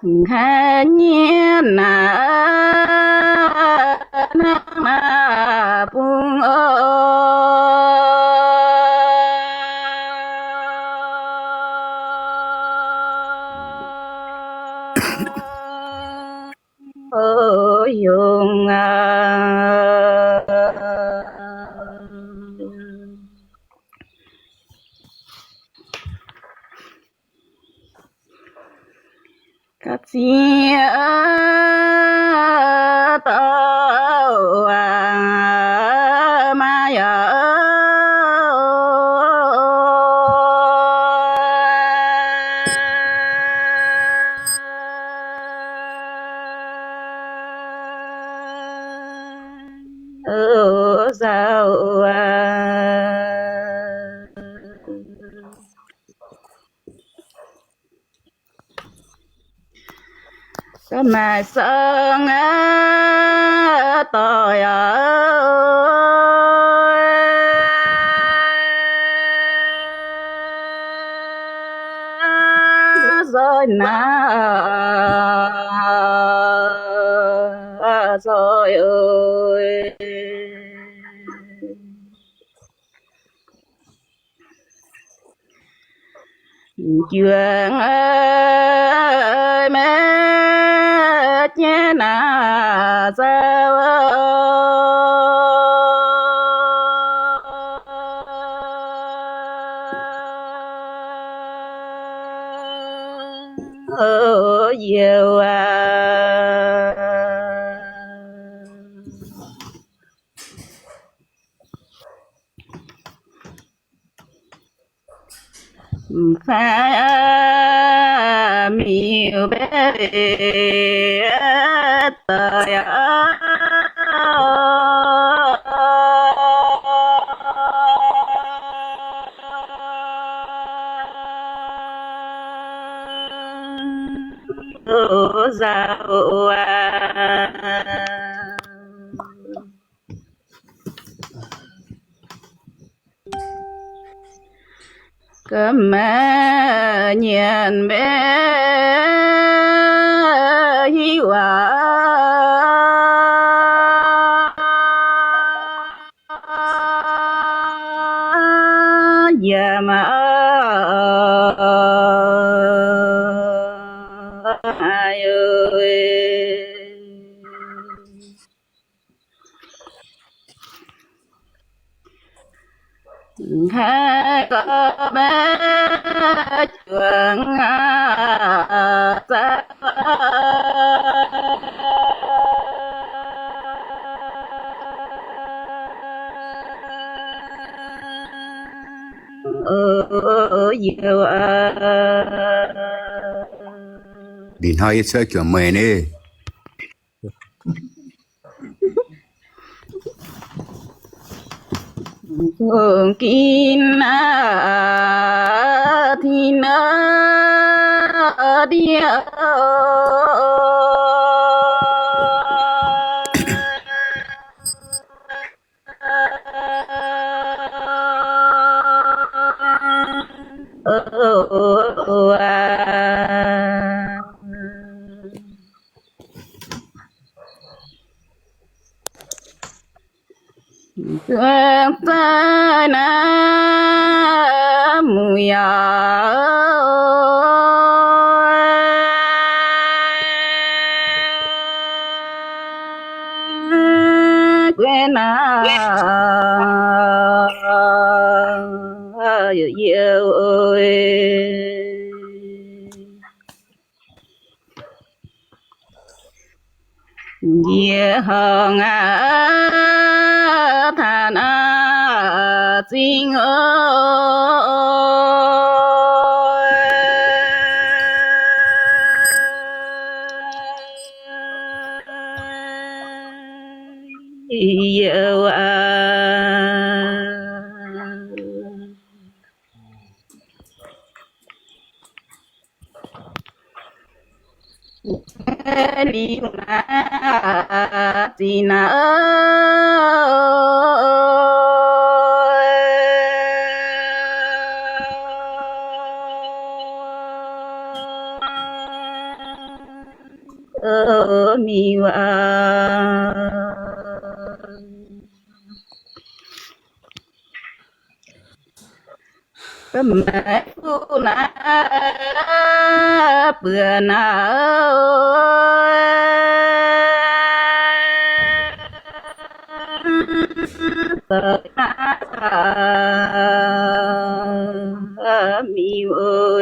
Nqa'haav nyienh naaic, hnangv naaiv bung oc. O yungz aac, ga'ziex dorh aac, maaih yaac o zaux aac. Ga'maaih sorng aac, dorh yaac zoi naaic, zoi oc. Juangc aac, maiv jiex naaic zaux oc, youh aac. M'fai aac, miuc mbaeqv doic aac, o zaux aac. Ga'maaih nyienc mbaeqv hiuv waac yaac maaih oc. Nqa'haav gorngv maiv juangc aac, zaux oc, youh aac. Ninh hnoi yie cuotv juangc meih ni. Zungh ginv aac, tin aac, ndiev Zuangx zaih naaiv muic yaac guei naaiv youh oc. Njiec horngc aac, taux naaiv zingh oc. Youh aac. Liuz naaiv zinh naaiv miuc aqv. Maiv fuqv naaiv buonc naaiv, zoux naaiv miuc oc.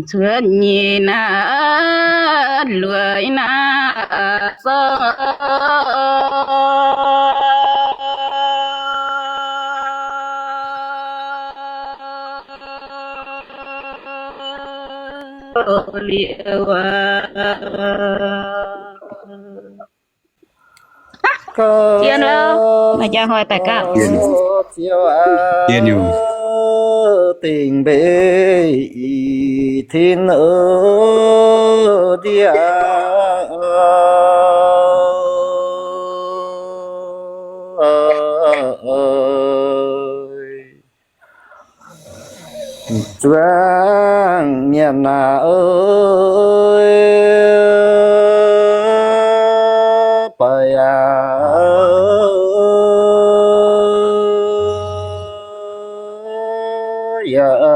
Cuotv nyei naaiv luoqc naaiv zorqv liuz aqv. Dien lo, maaih jaa hnoi daaih gapv. Dien, dien nyungc. Dingc mbeix ih tin ndiev zuangx mienh naaic, baaix yaac yaac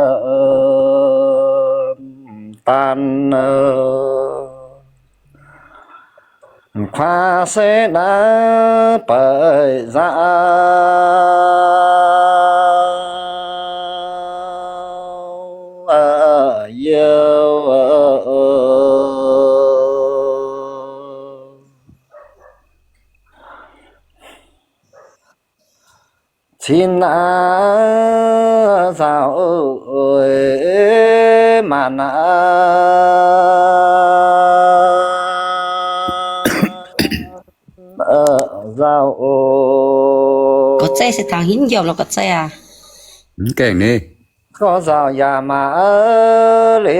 daan kuaav se naaiv baaix nzangv youh. Cin naaiv nzauh oc, maanc naaiv nzauh oc. Gorx zeiv se taux hingv njormh lorqc gorx zeiv aac? Mv gaengh ni. Gorx nzauh yaac maanc leiz.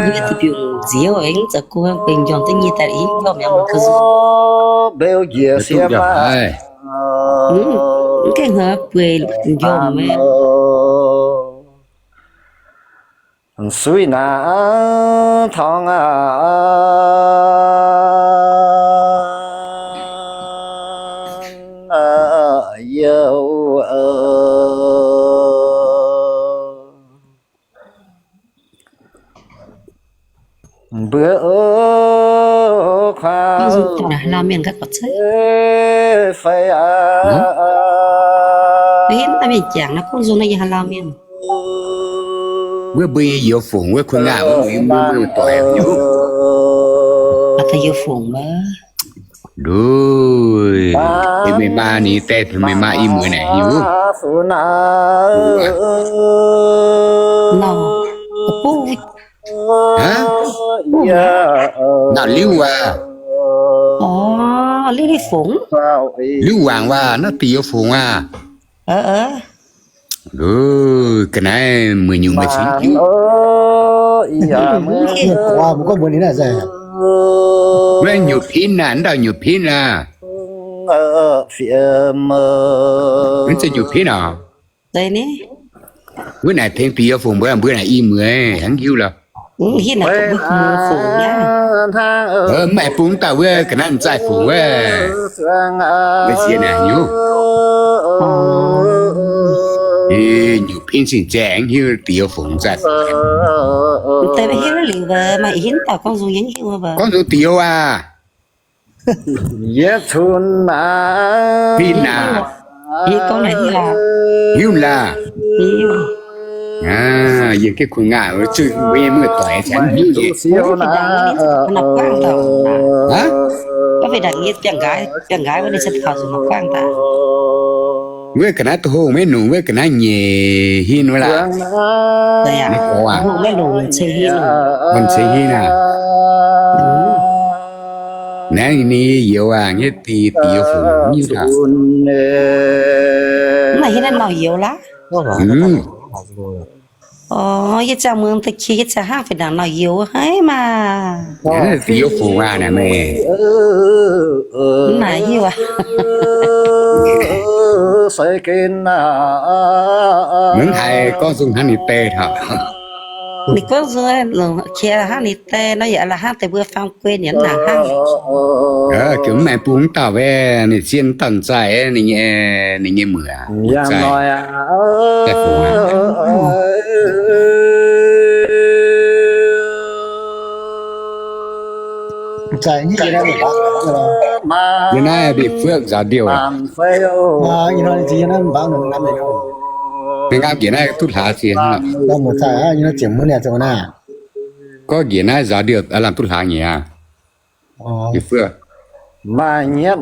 Yie zuqc biungc nziex aengx zoux gong, biungc njormh da'nyeic daaih hingv njormh yaac mv keuv nzunc. Mbeu njiec siev maaih. Mv gaengh haaix bueix njormh maiv. Suiv naaiv torngv aqv, youh. Mbuo kuaaiv fai aqv. Mbuo mv daaih mienh jangx naaiv gorngv nzung naaiv yie haaix lauh mienh. Wuov mbuo nyei youz fongc wuov kuv ngaah wuov, mbuo mbuo doic nyei. Youz fongc maiv. Lui, meih maa ninh die, meih maa i muoz naaic hiuv. Naaiv liuv waac. Liuv waac waac, naaiv deix youz fongc waac. Ga'naaiv mueiz nyungc meih cingx hiuv. Wuov nyungc pinv naaic, naaiv dauh nyungc pinv naaic. Mv zeiz nyungc pinv oc. Wuov naaic tengx deix youz fongc mbuo, mbuo naaic i muoz hnangv hiuv lorqc. Mv maaih bung dauh wuov ga'naaiv m'zaih fongc wuov. Maiv ziex naaic nyungc. Nyungc pinv cingx zaeng hnangv hiuv deix youz fongc m'zaih. Gorngv nzung deix youz aac. Pinv naaic. Hiuv laah. Yie gaengh kuh ngaah, zuqc mbuo nyei muoz-doic cingx hiuv nyei. Wuov ga'naaiv duqv hongh maiv nongc, wuov ga'naaiv nyeic hin wuov laah. Maiv gorx aac. Ceix hin aac. Naaiv ninh youz aac, nyei deix, deix youz fongc nyei aac. Mv maaih hiuv naaiv nauc youz laac. Orv, yie ziangh muonz da'qiex yie ziangh hnangv fih ndaangc nauc youz wuov haiv maah. Deix youz fongc aac naaic meih. Mv naaic hiuv aac. Mv haiz gorngv nzung hnangv ninh die taux. Ninh gorngv nzung qiex hnangv ninh die nor yaac la'hnangv deix mbuo fam guei nienx nangc hnangv. Ziouc mv maaih bung mv dauh wuov, ninh zien dauh zaih ninh nyei, ninh nyei muoc. Yie naaiv bieqc fuoqv nzaaux ndiouh. Maiv nqaapv njiec naaiv duqv hlaax ziex. Gorngv njiec naaiv nzaaux ndiouh lamh duqv hlaax nyei aqv. Bieqc fuoqv. Maaih nyungc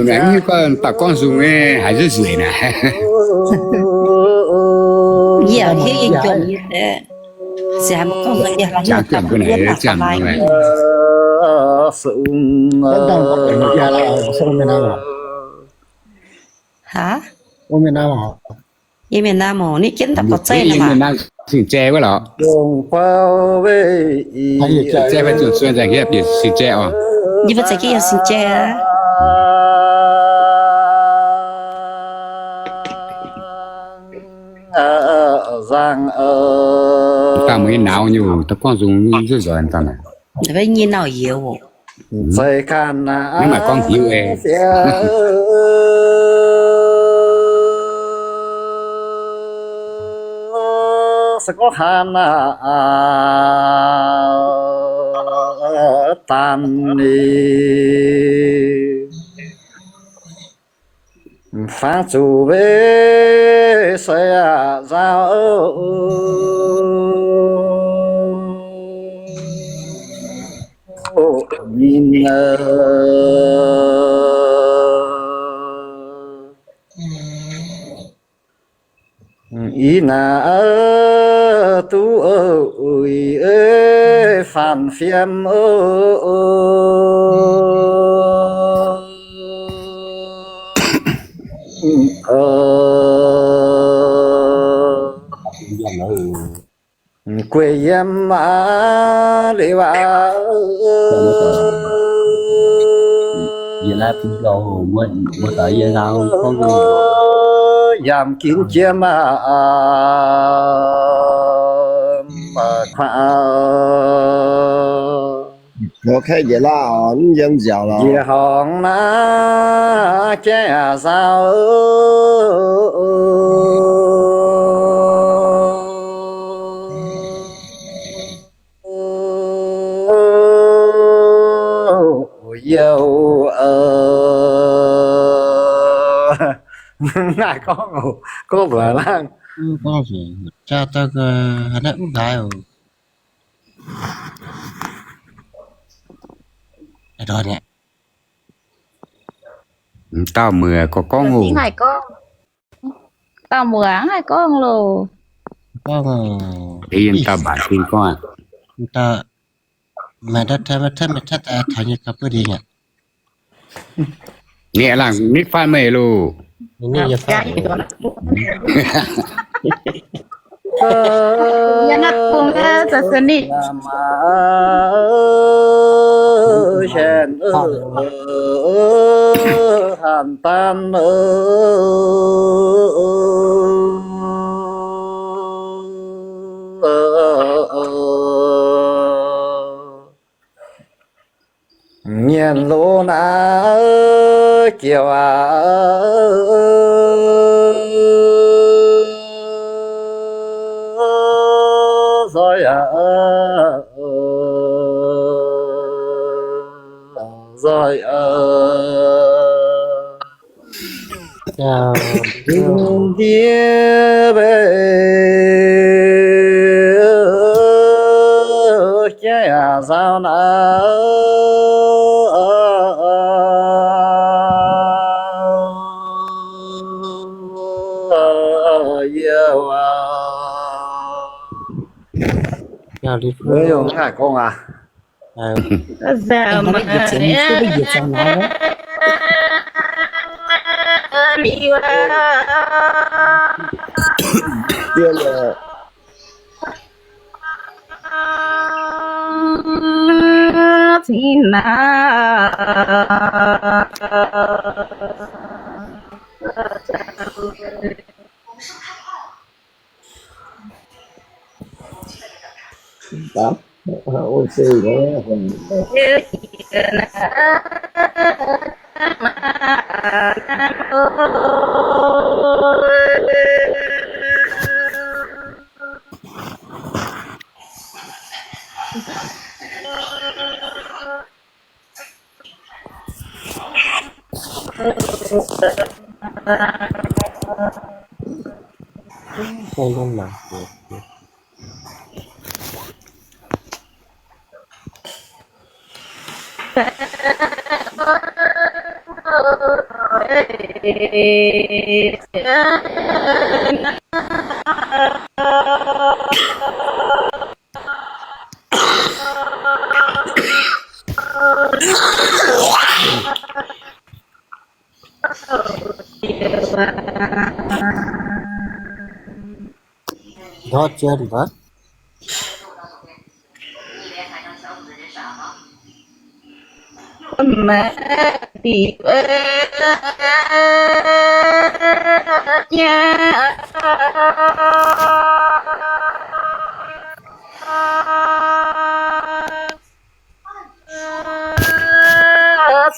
naaic gorngv dauh gorngv nzung haiz nzueic nzueic naaic. Yie hiuv yie jomc nyei. Jangx jomc mbuo naaic ziangh mbuo naaic. Haaix? Yie mienh naaiv moc, ninh jienv daaih gorx zeiv naaic maah. Sing-jai wuov lorqc. Jai fai zunh suein nzengc hietv bieqc sing-jai oc. Yie mbuo za'gengh yiem sing-jai aqv. Dangh mueiz nauz nyei, da'gorngv nzung nzueic nzoih dangh naaic. Nyei nauz youz oc. Mv maaih gorngv hiuv ei. Se gorngv haaix daan ni, fangx zuqc weic seix yaac nzaaux. Min i naaic duqv uix faanv fiem gueic yiem aqv liuz aqv. Yaac ginv jiem aqv, kuatv njiec horngc naaiv jaiv aac nzaaux. Youh, naaiv gorngv oc, gorngv mbuox laangh. Jaa daaih haaix naaiv mv haaix oc. Dauh muoc gorngv gorngv oc. Dauh muoc haih gorngv loh. Gorngv oc. Ei yie dauh mbatc sin gorngv aqv. Maaih ndau taux, maaih taux, maaih taux daaih taux nyei gauh buov ndie aqv. Ninh laangh nitv faanv meih loh. Hanc daan mienh loz naaiv jiex aac, nzoih aac, nzoih aac. Ndie mbeih jaiv aac nzaaux naaiv yie waac. Yungz naaiv gorngv aac. Ninh naaiv Ndortv jienv mbuo. Maiv diqc nyei.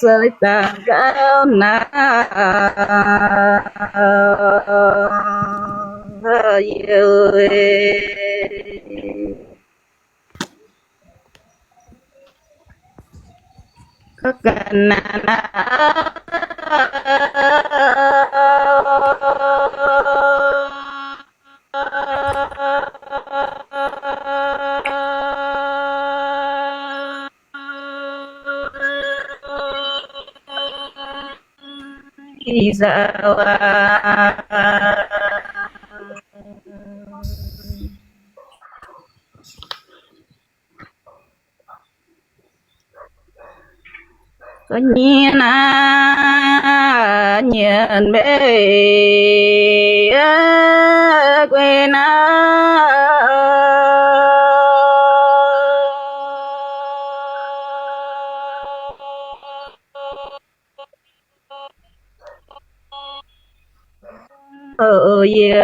Seix zaangc gauh naaiv, gorngv ga'naaiv naaiv. Ga'nyiec naaiv nyienc mbeih guei naaiv. O yie,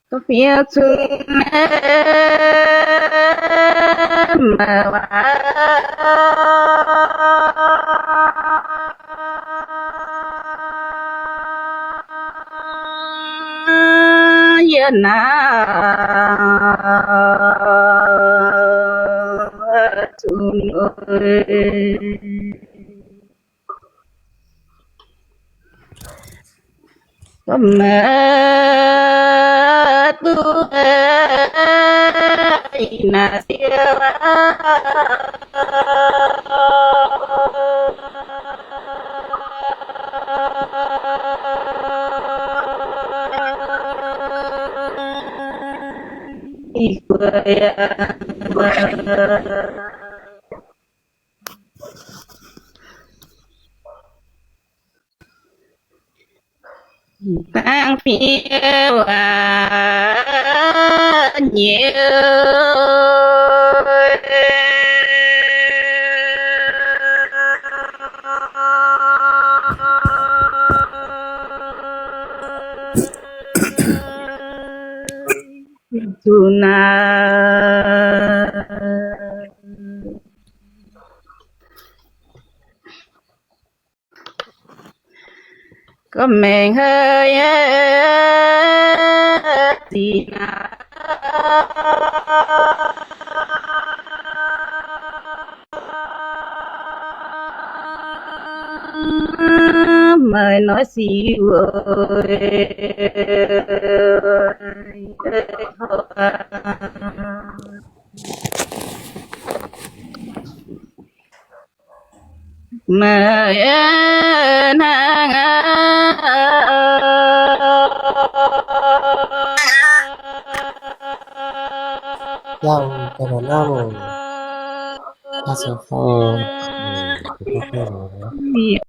gorngv fiev zuqc meih waac. Yie naaiv zuqc meih duqv ih naaic siou aqv. Ih guei aqv. Dangh fiev waac nyei. Zuqc naaic gorngv mengh haic ziqc naaic. Meih noiv sic weic meih hnangv aqv. Mingh